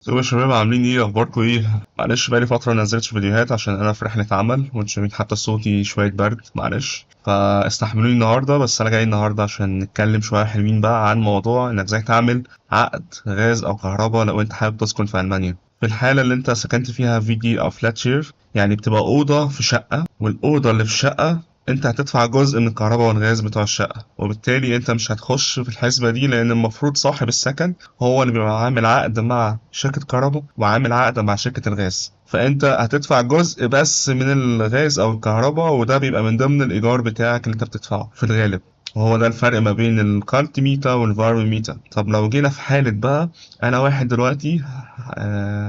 ازيكم يا شباب، عاملين ايه؟ اخباركم ايه؟ معلش بقالي فترة ما نزلتش فيديوهات عشان انا في رحله عمل، وانتوا شايفين حتى صوتي شوية برد، معلش فاستحملوني النهارده. بس انا جاي النهارده عشان نتكلم شوية حلوين بقى عن موضوع انك ازاي تعمل عقد غاز او كهرباء لو انت حابب تسكن في المانيا. في الحالة اللي انت سكنت فيها WG او flat share، يعني بتبقى اوضة في شقه، والاوضه اللي في الشقة انت هتدفع جزء من الكهرباء والغاز بتوع الشقة، وبالتالي انت مش هتخش في الحسبة دي، لان المفروض صاحب السكن هو اللي بيبقى عامل عقد مع شركة كهرباء وعامل عقد مع شركة الغاز، فانت هتدفع جزء بس من الغاز او الكهرباء، وده بيبقى من ضمن الايجار بتاعك اللي انت بتدفعه في الغالب. وهو ده الفرق ما بين ال Kaltmiete وال Warmmiete. طب لو جينا في حالة بقى انا واحد دلوقتي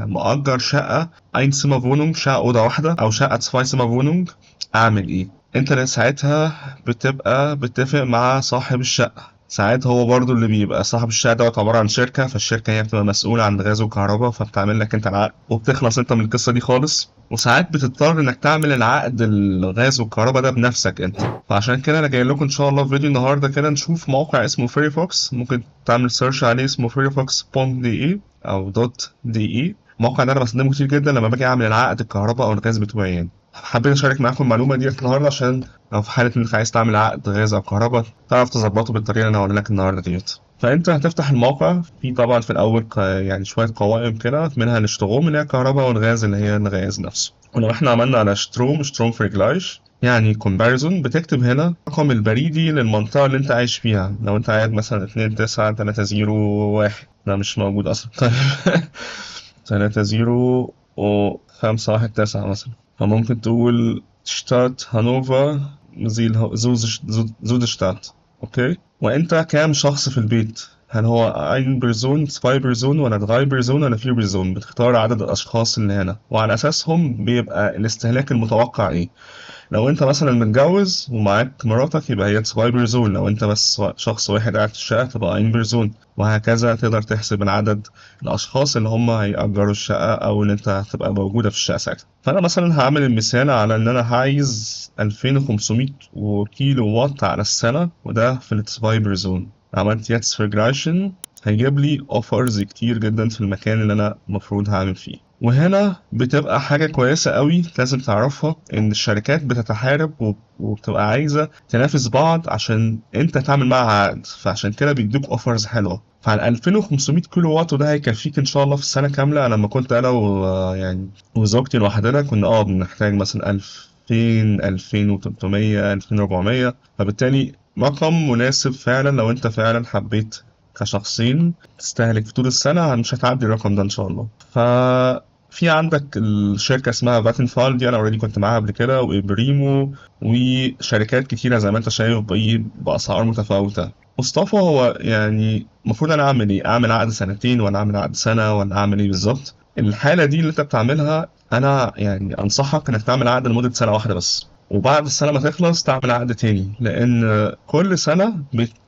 مأجر شقة Einzimmerwohnung، شقة أوضة واحدة أو شقة Zweizimmerwohnung، أعمل إيه؟ أنت ساعتها بتبقى بتتفق مع صاحب الشقة. ساعات هو برضو اللي بيبقى صاحب الشقة دوت عبارة عن شركة، فالشركة هي بتبقى مسؤولة عن الغاز والكهرباء، فبتعمل لك انت العقد وبتخلص انت من القصة دي خالص. وساعات بتضطر انك تعمل العقد الغاز والكهرباء ده بنفسك انت. فعشان كده انا جاي لكم ان شاء الله في فيديو النهارده كده نشوف موقع اسمه Ferryfox، ممكن تعمل search عليه، اسمه ferryfox.de او dot de. الموقع ده انا بستخدمه كتير جدا لما باجي اعمل العقد الكهرباء او الغاز بتوعي. حبيت اشارك معاكم المعلومة دي النهارده عشان لو في حاله انك عايز تعمل عقد غاز او كهرباء تعرف تظبطه بالطريقة اللي انا هقولها لك النهارده ديت. فانت هتفتح الموقع، في طبعا في الاول شوية قوائم كده، منها ال Strom اللي هي الكهرباء والغاز اللي هي الغاز نفسه. ولو احنا عملنا على Strom Stromvergleich يعني comparison، بتكتب هنا الرقم البريدي للمنطقة اللي انت عايش فيها. لو انت قاعد مثلا 29301، ده مش موجود اصلا، طيب تلاتة زيرو وخمسة واحد تسعة مثلا، فممكن تقول Stadt هانوفر Südstadt. okay، وانت كام شخص في البيت؟ هل هو ein Person، zwei Person، ولا drei Person، ولا vier Person؟ بتختار عدد الاشخاص اللي هنا، وعلى اساسهم بيبقى الاستهلاك المتوقع ايه. لو انت مثلا متجوز ومعاك مراتك يبقى هي zwei Person، لو انت بس شخص واحد قاعد في الشقة تبقى ein Person، وهكذا تقدر تحسب العدد الاشخاص اللي هم هيأجروا الشقة او اللي انت هتبقى موجودة في الشقة ساعتها. فانا مثلا هعمل المثال على ان انا عايز 2500 كيلو وات على السنة، وده في ال zwei Person. عملت jetzt vergleichen، هيجيب لي offers كتير جدا في المكان اللي انا المفروض هعمل فيه. وهنا بتبقى حاجة كويسة قوي لازم تعرفها، ان الشركات بتتحارب وبتبقى عايزة تنافس بعض عشان انت تعمل معاها عقد، فعشان كده بيدوك offers حلوة. فعلى 2500 كيلو وات وده هيكفيك ان شاء الله في السنة كاملة. انا لما كنت انا وزوجتي لوحدنا كنا بنحتاج مثلا 2000، 2300، 2400، فبالتالي رقم مناسب فعلا لو انت فعلا حبيت كشخصين تستهلك في طول السنة، مش هتعدي الرقم ده ان شاء الله. ففي عندك الشركة اسمها Vattenfall، دي انا already كنت معاها قبل كده، و ePrimo، وشركات كتيرة زي ما انت شايف بأسعار متفاوتة. مصطفى، هو المفروض انا اعمل ايه؟ اعمل عقد سنتين ولا اعمل عقد سنة ولا اعمل ايه بالظبط؟ الحالة دي اللي انت بتعملها انا انصحك انك تعمل عقد لمدة سنة واحدة بس، وبعد السنة ما تخلص تعمل عقد تاني، لأن كل سنة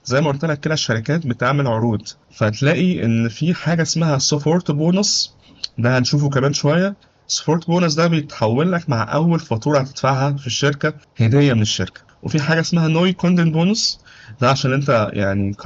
زي ما قلت لك كده الشركات بتعمل عروض، فتلاقي إن في حاجة اسمها Sofortbonus، ده هنشوفه كمان شوية. Sofortbonus ده بيتحول لك مع أول فاتورة هتدفعها في الشركة، هدية من الشركة. وفي حاجة اسمها Neukundenbonus، ده عشان أنت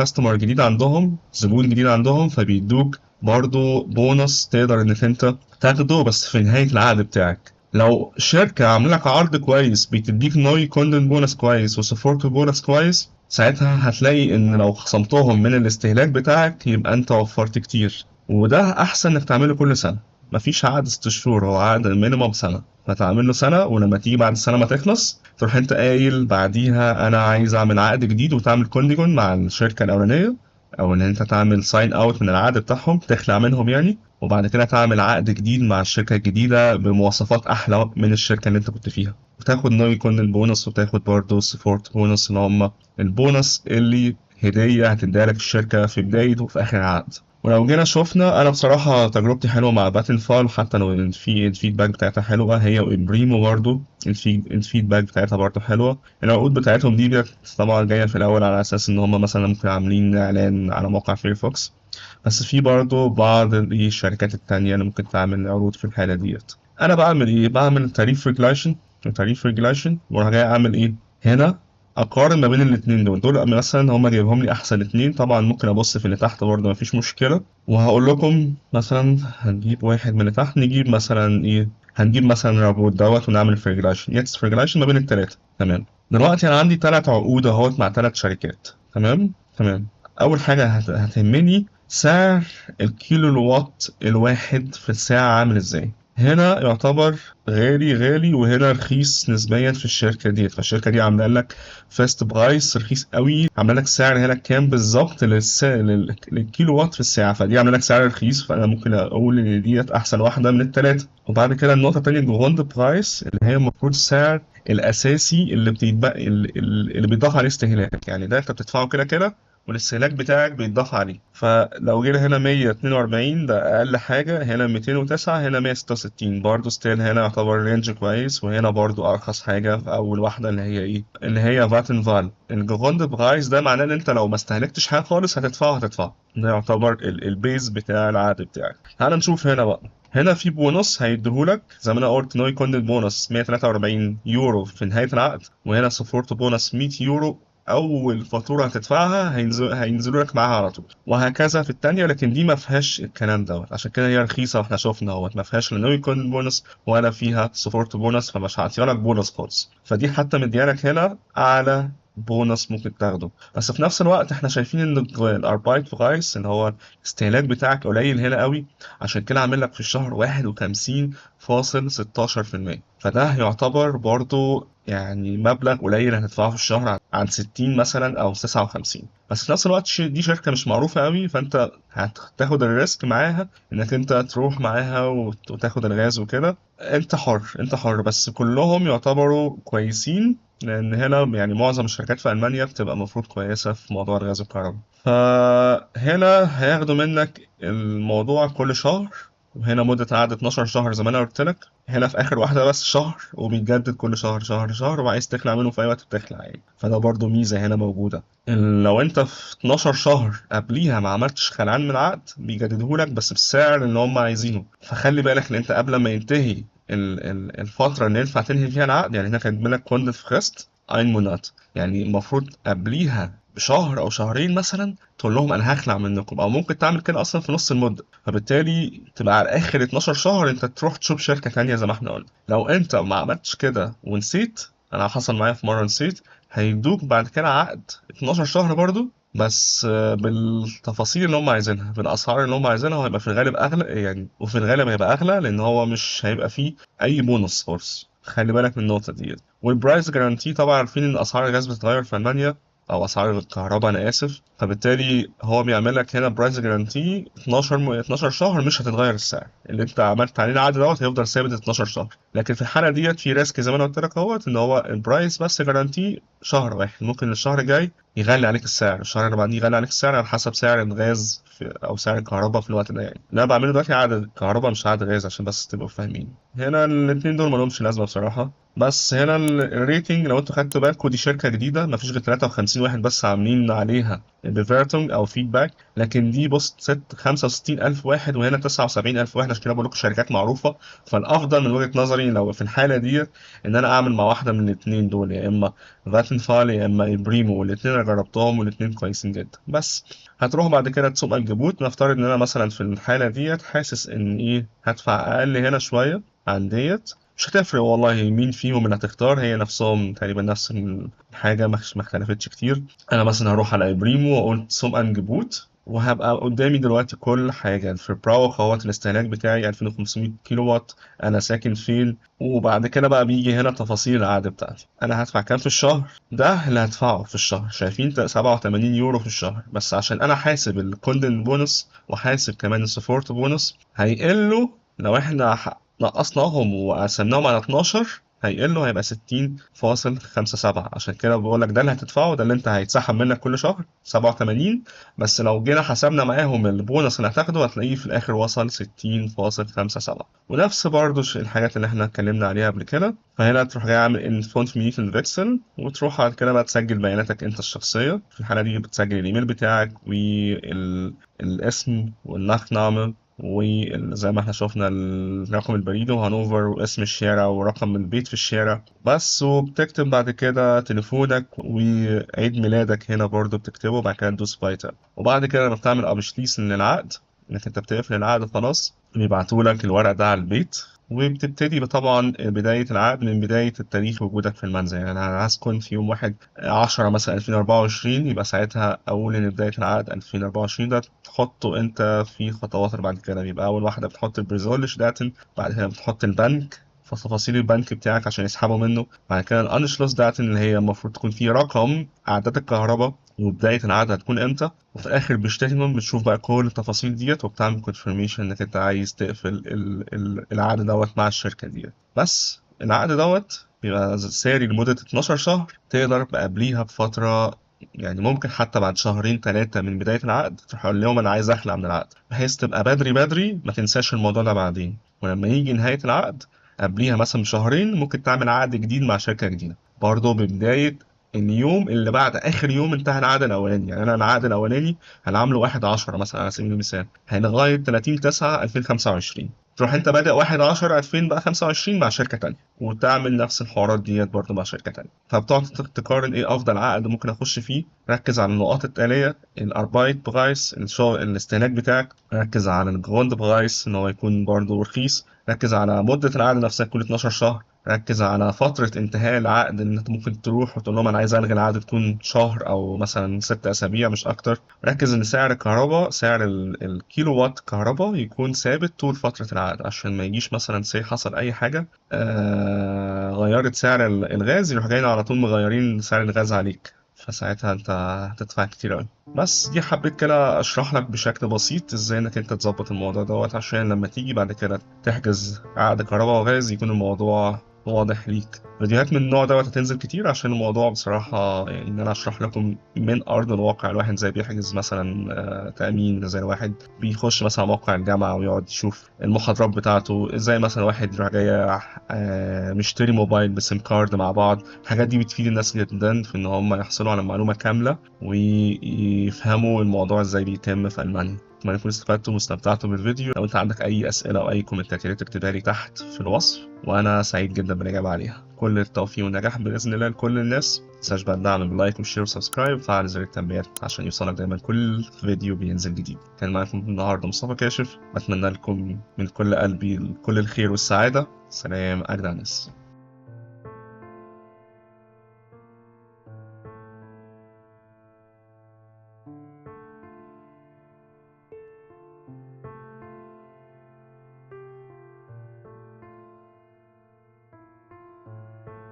customer جديد عندهم، زبون جديد عندهم، فبيدوك برضو بونص تقدر إنك أنت تاخده بس في نهاية العقد بتاعك. لو شركة عاملة لك عرض كويس بتديك Neukundenbonus كويس و Sofortbonus كويس، ساعتها هتلاقي إن لو خصمتهم من الاستهلاك بتاعك يبقى أنت وفرت كتير. وده أحسن إنك تعمله كل سنة، مفيش عقد 6 شهور، هو عقد minimum سنة، فتعمل له سنة، ولما تيجي بعد السنة ما تخلص تروح أنت قايل بعديها أنا عايز أعمل عقد جديد، وتعمل Kündigung مع الشركة الأولانية، أو إن أنت تعمل sign out من العقد بتاعهم، تخلع منهم يعني، وبعد كده تعمل عقد جديد مع الشركة الجديدة بمواصفات أحلى من الشركة اللي أنت كنت فيها، وتاخد Neukundenbonus، وتاخد برضه Sofortbonus اللي هم البونص اللي هدية هتديها لك الشركة في بداية وفي آخر العقد. ولو جينا شفنا، أنا بصراحة تجربتي حلوة مع Vattenfall، حتى لو في ال feedback بتاعتها حلوة، هي و ePrimo برضه ال feedback بتاعتها برضه حلوة. العقود بتاعتهم دي طبعا جاية في الأول على أساس إن هم مثلا ممكن عاملين إعلان على موقع Ferryfox، بس في برضه بعض الشركات التانية اللي ممكن تعمل عروض في الحالة ديت. أنا بعمل إيه؟ بعمل Tarifvergleichen، Tarifvergleichen، وأروح جاي أعمل إيه؟ هنا اقارن ما بين الاثنين دول. دول مثلا هما جايبهم لي احسن اثنين، طبعا ممكن ابص في اللي تحت برضه مفيش مشكلة. وهقول لكم مثلا هنجيب واحد من اللي تحت، نجيب مثلا ايه، هنجيب مثلا Rabot دوت ونعمل vergleichen، jetzt vergleichen ما بين الثلاثة. تمام، دلوقتي انا عندي 3 عقود اهوت مع 3 شركات. تمام تمام. اول حاجة هتهمني سعر الكيلو الوات الواحد في الساعة عامل ازاي. هنا يعتبر غالي غالي، وهنا رخيص نسبيا في الشركة دي. فالشركه دي عامله لك Festpreis رخيص قوي، عامله لك سعر هنا كام بالظبط للكيلو وات في الساعة، فدي عامله لك سعر رخيص، فانا ممكن اقول ان ديت احسن واحدة من الثلاثة. وبعد كده النقطة الثانية ال Grundpreis اللي هي المفروض السعر الاساسي اللي بتتبقى اللي بيتضاف عليه استهلاكك، يعني ده انت بتدفعه كده كده والاستهلاك بتاعك بيتضاف عليه. فلو جينا هنا 142 ده اقل حاجة، هنا 209، هنا 166، برضه still هنا يعتبر range كويس، وهنا برضه ارخص حاجة في اول واحدة اللي هي ايه، اللي هي Vattenfall. ال Grundpreis ده معناه ان انت لو ما استهلكتش حاجة خالص هتدفعه، ده يعتبر ال base بتاع العقد بتاعك. تعال نشوف هنا بقى، هنا في بونص هيديهولك زي ما انا قلت، Neukundenbonus 143 يورو في نهاية العقد، وهنا Sofortbonus 100 يورو اول فاتورة هتدفعها هينزلوا لك معاها على طول، وهكذا في الثانية. لكن دي ما فيهاش الكلام دوت، عشان كده هي رخيصة، واحنا شفنا اهوت ما فيهاش لا Neukundenbonus ولا فيها Sofortbonus، فمش هعطيها لك بونص خالص. فدي حتى مديالك هنا اعلى بونص ممكن تاخده. بس في نفس الوقت احنا شايفين ان ال Arbeitspreis اللي هو الاستهلاك بتاعك قليل هنا قوي، عشان كده عامل لك في الشهر 51.16%، فده يعتبر برضو يعني مبلغ قليل هتدفعه في الشهر عن 60 مثلا او 59. بس في نفس الوقت دي شركة مش معروفة قوي، فانت هتاخد ال risk معاها انك انت تروح معاها وتاخد الغاز وكده. انت حر، انت حر، بس كلهم يعتبروا كويسين، لان هنا يعني معظم الشركات في المانيا بتبقى المفروض كويسة في موضوع الغاز والكهرباء. فهنا هياخدوا منك الموضوع كل شهر، وهنا مدة عقد 12 شهر زي ما انا قلت لك. هنا في اخر واحدة بس شهر، وبيتجدد كل شهر شهر شهر، وعايز تخلع منه في اي وقت بتخلع يعني، فده برضو ميزة هنا موجودة. لو انت في 12 شهر قبليها ما عملتش خلعان من العقد بيجددهولك بس بالسعر اللي هم عايزينه. فخلي بالك ان انت قبل ما ينتهي الفترة اللي ينفع تنهي فيها العقد، يعني هنا كاتب لك Kündigungsfrist ein Monat، يعني المفروض قبليها بشهر او شهرين مثلا تقول لهم انا هخلع منكم، او ممكن تعمل كده اصلا في نص المدة، فبالتالي تبقى على اخر 12 شهر انت تروح تشوف شركة تانية زي ما احنا قلنا. لو انت ما عملتش كده ونسيت، انا حصل معايا في مرة نسيت، هيدوك بعد كده عقد 12 شهر برضو بس بالتفاصيل اللي هم عايزينها، بالاسعار اللي هم عايزينها، وهيبقى في الغالب اغلى يعني، وفي الغالب هيبقى اغلى لان هو مش هيبقى فيه اي بونص خالص. خلي بالك من النقطة دي. وال price guarantee طبعا عارفين ان اسعار الغاز بتتغير في المانيا، او اسعار الكهرباء انا اسف، فبالتالي هو بيعمل لك هنا price guarantee 12 شهر مش هتتغير السعر اللي انت عملت عليه العقد دوت، هيفضل ثابت 12 شهر. لكن في الحالة ديت في risk زي ما انا قلت لك اهوت، ان هو ال price بس guarantee شهر واحد، ممكن الشهر الجاي يغلي عليك السعر، الشهر اللي بعديه يغلي عليك السعر على حسب سعر الغاز او سعر الكهرباء في الوقت ده. يعني اللي انا بعمله دلوقتي عقد كهرباء مش عقد غاز عشان بس تبقوا فاهمين. هنا الاثنين دول ما لهمش لازمه بصراحة. بس هنا ال rating لو انتوا خدتوا بالكم دي شركة جديدة ما فيش غير 53 واحد بس عاملين عليها Bewertung او feedback، لكن دي بص 65000 واحد وهنا 79000 واحد، عشان كده بقول لكم شركات معروفة. فالافضل من وجهه نظري لو في الحالة دي ان انا اعمل مع واحدة من الاثنين دول، يا اما Vattenfall يا اما ePrimo، والاثنين انا جربتهم والاثنين كويسين جدا. بس هتروح بعد كده zum Angebot. نفترض ان انا مثلا في الحالة ديت حاسس ان ايه هدفع اقل هنا شوية عن ديت، مش هتفرق والله مين فيهم اللي هتختار، هي نفسهم تقريبا نفس الحاجة، ما اختلفتش كتير. انا مثلا هروح على ePrimo واقول zum Angebot، وهبقى قدامي دلوقتي كل حاجة. ال Verbrauch اهوت الاستهلاك بتاعي 2500 كيلو وات، انا ساكن فين، وبعد كده بقى بيجي هنا تفاصيل العقد بتاعتي، انا هدفع كام في الشهر، ده اللي هدفعه في الشهر، شايفين 87 يورو في الشهر. بس عشان انا حاسب ال Kundenbonus وحاسب كمان ال Sofortbonus، هيقلوا لو احنا نقصناهم وقسمناهم على 12 هيقلوا، هيبقى 60.57. عشان كده بقول لك ده اللي هتدفعه، ده اللي انت هيتسحب منك كل شهر 87. بس لو جينا حسبنا معاهم البونص اللي هتاخده هتلاقيه في الاخر وصل 60.57. ونفس برضو الحاجات اللي احنا اتكلمنا عليها قبل كده. فهنا تروح جاي عامل in fünf Minuten wechseln، وتروح بعد كده بقى تسجل بياناتك انت الشخصية. في الحالة دي بتسجل الايميل بتاعك والاسم وال Nachname وزي ما احنا شفنا الرقم البريدي وهانوفر واسم الشارع ورقم البيت في الشارع بس. وبتكتب بعد كده تليفونك وعيد ميلادك هنا برضو بتكتبه، وبعد كده تدوس weiter. وبعد كده لما بتعمل abschließen للعقد، انك انت بتقفل العقد خلاص، بيبعتوا لك الورق ده على البيت. وبتبتدي طبعا بداية العقد من بداية التاريخ وجودك في المنزل. يعني أنا هسكن في يوم 1/10 مثلا 2024، يبقى ساعتها أول إن بداية العقد 2024 ده تحطه أنت في خطوات اللي بعد كده. بيبقى أول واحدة بتحط ال persönliche Daten، بعد كده بتحط البنك، فتفاصيل البنك بتاعك عشان يسحبوا منه، بعد كده ال Anschlussdaten اللي هي المفروض تكون فيه رقم اعداد الكهرباء وبداية العقد هتكون امتى، وفي الاخر Bestätigung بتشوف بقى كل التفاصيل ديت وبتعمل confirmation انك انت عايز تقفل العقد دوت مع الشركة ديت. بس العقد دوت بيبقى ساري لمدة 12 شهر، تقدر قبليها بفترة، يعني ممكن حتى بعد شهرين 3 من بداية العقد تروح تقول لهم أنا عايز أخلع من العقد، بحيث تبقى بدري بدري ما تنساش الموضوع ده بعدين. ولما يجي نهاية العقد قبليها مثلا بشهرين ممكن تعمل عقد جديد مع شركة جديدة برضه ببداية اليوم اللي بعد آخر يوم انتهى العقد الأولاني. يعني أنا العقد الأولاني هنعمله 1/10 مثلا على سبيل المثال، لغاية 30/9/2025، تروح أنت بادئ 1/10/2025 مع شركة تانية وتعمل نفس الحوارات ديت برضه مع شركة تانية. فبتقعد تقارن إيه أفضل عقد ممكن أخش فيه. ركز على النقاط التالية: ال Arbeitspreis الشغل الاستهلاك بتاعك، ركز على ال Grundpreis إن هو يكون برضه رخيص، ركز على مدة العقد نفسها كل 12 شهر، ركز على فترة انتهاء العقد إن أنت ممكن تروح وتقول لهم أنا عايز ألغي العقد تكون شهر أو مثلا 6 أسابيع مش أكتر. ركز إن سعر الكهرباء، سعر الكيلو وات كهرباء يكون ثابت طول فترة العقد، عشان ما يجيش مثلا سي حصل أي حاجة غيرت سعر الغاز يروح جايين على طول مغيرين سعر الغاز عليك، فساعتها انت هتدفع كتير قوي. بس دي حبيت كده اشرح لك بشكل بسيط ازاي انك انت تظبط الموضوع دوت، عشان لما تيجي بعد كده تحجز عقد كهرباء وغاز يكون الموضوع واضح ليك. فيديوهات من النوع دوت هتنزل كتير، عشان الموضوع بصراحة يعني ان انا اشرح لكم من ارض الواقع الواحد ازاي بيحجز مثلا تأمين، ازاي الواحد بيخش مثلا موقع الجامعة ويقعد يشوف المحاضرات بتاعته، ازاي مثلا واحد يروح جاي مشتري موبايل ب SIM card مع بعض. الحاجات دي بتفيد الناس جدا في ان هم يحصلوا على معلومة كاملة ويفهموا الموضوع ازاي بيتم في ألمانيا. اتمنى تكونوا استفدتوا واستمتعتوا بالفيديو. لو انت عندك اي اسئله او اي كومنتات يا ريت تكتبها لي تحت في الوصف، وانا سعيد جدا بالاجابه عليها. كل التوفيق والنجاح باذن الله لكل الناس. ما تنساش بقى الدعم بال like وال share و subscribe وفعل زر التنبيهات عشان يوصلك دايما كل فيديو بينزل جديد. كان معاكم النهارده مصطفى كاشف، بتمنى لكم من كل قلبي كل الخير والسعاده. سلام اجدع ناس.